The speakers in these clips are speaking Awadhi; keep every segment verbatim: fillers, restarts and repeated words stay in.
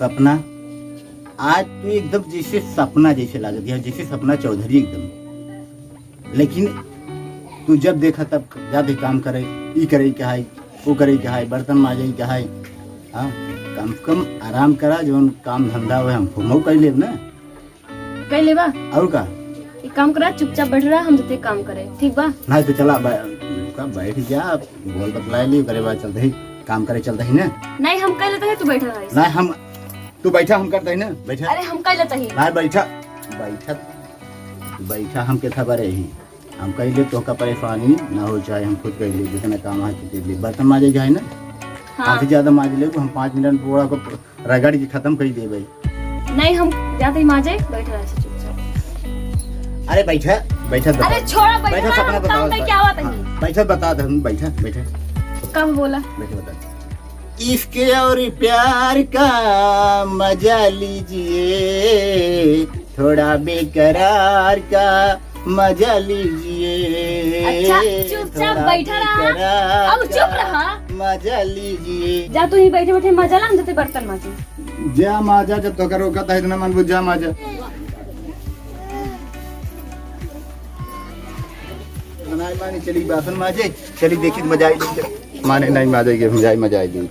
सपना, आज तू एकदम जैसे सपना जैसे लागत है, जैसे सपना चौधरी एकदम। लेकिन तू जब देखा तब जाते काम करे, ई करे के है, वो करे के है, बर्तन माजे के है। हाँ, कम से कम आराम करा, जौन काम धंधा हुए हम घूमो कर लेब ना। कर लेबा? और का? एक काम करा, चुपचाप बैठ रहा, हम जते काम करे, ठीक बा? नहीं तो चला, बै-, का बैठ जा, बोल बतला ली, ओकरे बाद चलते ही काम करे, चलते ही ना। नहीं, हम कर लेते हैं, तू बैठा रहा। नहीं, हम, तू बैठा, हम करते ही ना, बैठा। अरे, हम कर लेते ही। नहीं, बैठा, बैठा, बैठा, हम के खबर है ही। हम कह ले, तोहका परेशानी ना हो, चाहे हम खुद कह ले, जितना काम है, कितने ले। बर्तन माजे जाए ना, हाँ। काफी ज्यादा माज ले, हम पाँच मिनट में पूरा को रगड़ के खत्म कर देबे। नहीं, हम जाते ही माजे, बैठ रहा है चुपचाप। अरे बैठा, बैठा बता। अरे छोड़ा, बैठा, बैठा, सपना हम काम बताओ, में क्या हुआ हाँ, तनी? बैठा बता दे, हम बैठा, बैठा। कब बोला? बैठा बता। इश्क और प्यार का मजा लीजिए, थोड़ा बेकरार का मजा लीजिए। अच्छा, चुपचाप थोड़ा बैठा रहा। बेकरार अब चुप का रहा। मजा लीजिए। जा तू ही बैठे बैठे मजा ला, हम जते बर्तन माजे। जा माजा, जब तोका रोका था इतना मन बुझ जा माजा। बनाए माने चली बासन माजे, चली देखी तो मजा आई। माने नहीं माजे के, मजा आई, मजा आई।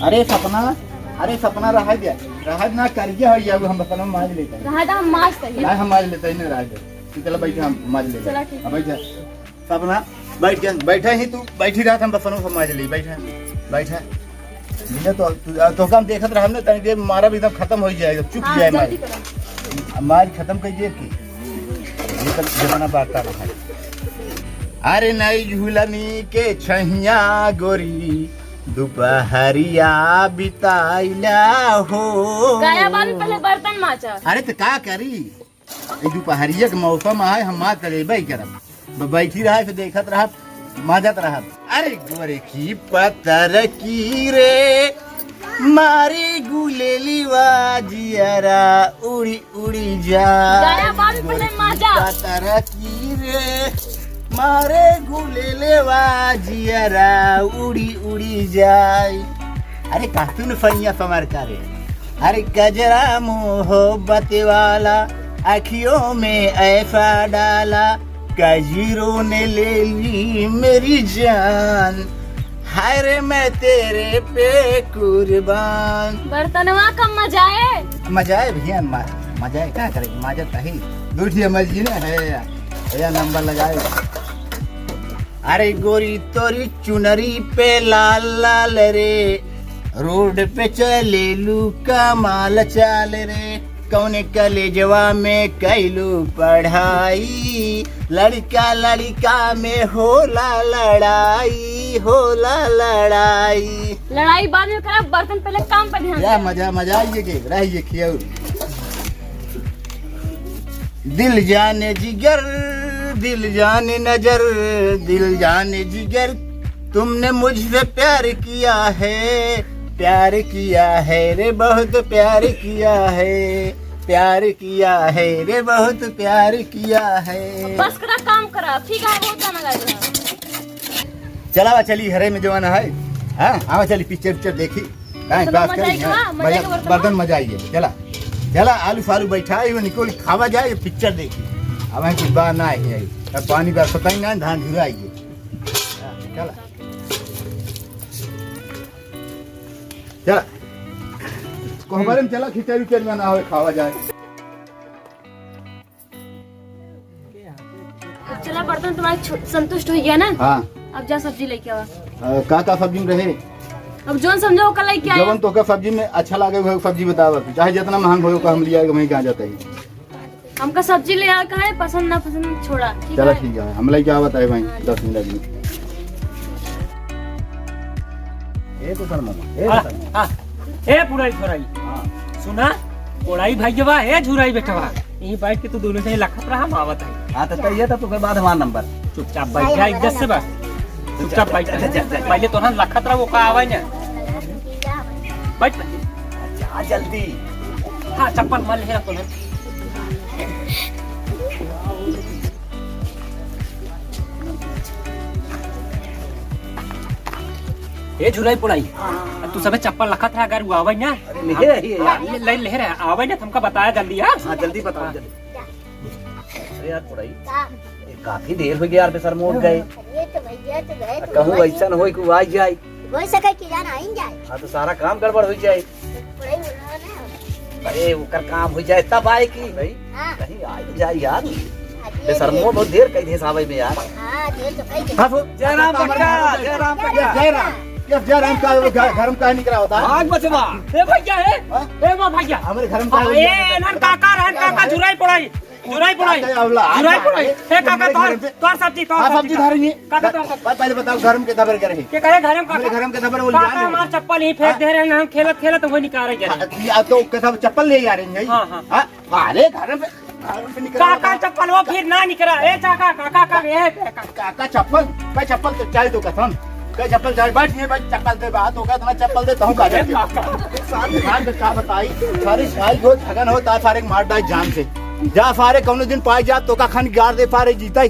अरे सपना, अरे सपना, रहा दे, रहा ना करिए हो, ये हम सपना माज लेते हैं। रहा दा, हम माज तही। नहीं, हम माज लेते हैं, नहीं रहा दे। तू चला बैठ, हम माज लेते हैं। चला ठीक। अब बैठ जा। सपना, बैठ जा, बैठा ही तू, बैठी रहा, हम सपना माज ले, बैठा, बैठा। मिले तो, तू, तो काम देखत रहा हमने, तनी देर मारा भी एकदम खत्म हो जाएगा, चुप हाँ, जाए जल्दी मार। करो। मार खत्म कर दे की। ये सब जमाना बात का है। अरे नई झूलनी के छैया गोरी, दोपहरिया बिताइला हो। गया बाबू, पहले बर्तन माजा। अरे तो का करी, ये दोपहरिया के मौसम है, हम माज लेबे करब। ब-, बैठी रहा, फिर देखत रहा, माजत रहा। अरे गोरे की पतर की रे, मारे गुलेली वा जियरा उड़ी उड़ी जाए। गाया बाबू पहले माजा। पतर की रे, मारे गुलेले वा जियरा उड़ी उड़ी जाए। अरे कातुन फनिया समर करे। अरे कजरा मोहब्बत वाला, अखियों में ऐसा डाला, कजरों ने ले ली मेरी जान, हाय रे मैं तेरे पे कुर्बान। बर्तनवा कम मजाए। मजाए भैया, मा-, मजाए का करे, मजा तही। दूठिया मर्जी ना है या, या नंबर लगाए। अरे गोरी तोरी चुनरी पे लाल लाल रे, रोड पे चलेलू कमाल चाल रे, कौने कलेजवा में कैलू पढ़ाई, लड़का लड़का में होला लड़ाई, होला लड़ाई। लड़ाई बाद में करब, बर्तन पहले काम पर ध्यान या दे। मजा, मजा आइए के, रहिए खियाऊ। दिल जाने जिगर, दिल जाने नजर, दिल जाने जिगर, तुमने मुझसे प्यार किया है, प्यार किया है रे, बहुत प्यार किया है, प्यार किया है रे, बहुत प्यार किया है। बस करा, काम करा, ठीक है, बहुत गाना गा दिया। चला बा, चली घरे में जवान है, हाँ, आवा चली पिक्चर उक्चर देखी। काहे चलो, पास मजा करी, आइए, हाँ? हाँ, मजा मजा, आइए, बर्तन बर्तन मजा आइए। चला, चला, आलू फालू बैठा है, वो निकोल खावा जाए, पिक्चर देखी। अब हम कुछ बात ना आई है, अब पानी बरसता ही ना, धान झुरा आइए। हाँ, चला, चला, कोहबर में चला, खिचड़ी उचड़ी बना हो, खावा जाए। अब चला, बर्तन तुम्हारा छु-, संतुष्ट हो गया ना? हाँ। अब जा सब्जी लेके आवा। अ, का का सब्जी में रहे? अब जौन समझो ओका लेके आया। जौन तोका सब्जी में अच्छा लागे, वो सब्जी बतावा। चाहे जितना महंग हो, ओका हम लिया, वहीं कहाँ जाता है। हमका सब्जी ले आवे का है, पसंद ना पसंद छोड़ा, ठीक चला है? ठीक है, हम लेके आवत है भाई, हाँ। दस मिनट में। ए तो सर मामा, ए तो हाँ, सर मामा। हाँ। ए पुराई छोराई। हाँ। सुना, कोड़ाई भाई जवा, ए झुराई बेटवा। यहीं बैठ के तू दोनों से लखत रहा, हम आवत है। हाँ, तो, तो ये तो तू के बाद हमारा नंबर। चुपचाप बैठ जा, इज्जत से बस। चुपचाप बैठ जा। पहले तो हम लखत रहा, वो का आवा ना। बैठ। जा जल्दी। हाँ, चप्पल मल है तो ना। ए झुरई पुड़ई, हाँ। तू सबे चप्पल लखत रहा, अगर वो आवे ना। अरे, ले रही है यार। ले, ले, ले रहा, आवे ना, तुमका बताया जल्दी, हाँ? हाँ, जल्दी बताओ, हाँ। जल्दी। अरे यार पुड़ई, का? ये काफी देर हो गया यार, बेसर मोड़ गए। अरे तो भैया, तो गए, अब तो कहूँ वही। ऐसा न होई कि वो आ जाए। हो सके कि जान आई जाए। हाँ, तो सारा काम गड़बड़ हो जाए। पुड़ई बोला ना। अरे, ओकर काम हो जाए तब आए कि भाई, हाँ। कहीं आ ही जाए यार। हाँ, ये बेसरमो बहुत देर कई देस आवे में यार। हाँ, देर तो कई देस। हाँ, तो जय राम भैया, जय राम भैया। जय राम। ये जय राम का घर, घर में काहे निकरा होता है? भाग बचवा। ए भैया, ए। हाँ? ए बा भैया। हमरे घर में हाँ, काहे ए, निकरा होता है? नन काका, रहन काका, झुरई पुड़ई। झुरई पुड़ई। काका, अवला, झुरई पुड़ई। ए काका, हमरे तोर, घर पे तोर सब्जी, तोर हाँ, सब्जी सब्जी का। धरेंगे। काका, तोर सब्जी। प-, पहले बताओ, घर में के दबे करे हैं? के करे घर में काका? हमरे घर में के दबे बोल काका, जाने। हमार चप्पल ही फेंक हाँ। दे रहे हैं, हम खेलत, खेलत वही निकाल रहे हैं। हाँ, या तो के सब चप्पल ले जा रहे हैं। हाँ, हाँ। हाँ, अरे, घर में, घर में निकल काका, रहा। चप्पल वो फिर ना निकला। ए, काका, काका, का, ए, काका। काका, चप्पल, भाई, चप्पल तो चाहे तो कसम। कई चप्पल चाहे, बैठ, ये बैठ, चप्पल दे, बात होगा, इतना चप्पल दे, तहूँ का ए, जाके। काका। सारे खान का का बताई, सारे भाई हो, झगन हो, ता सारे के मार डाल जान से। जा सारे, कौनो दिन पाए जा, तो का खान गार दे, सारे जीता ही।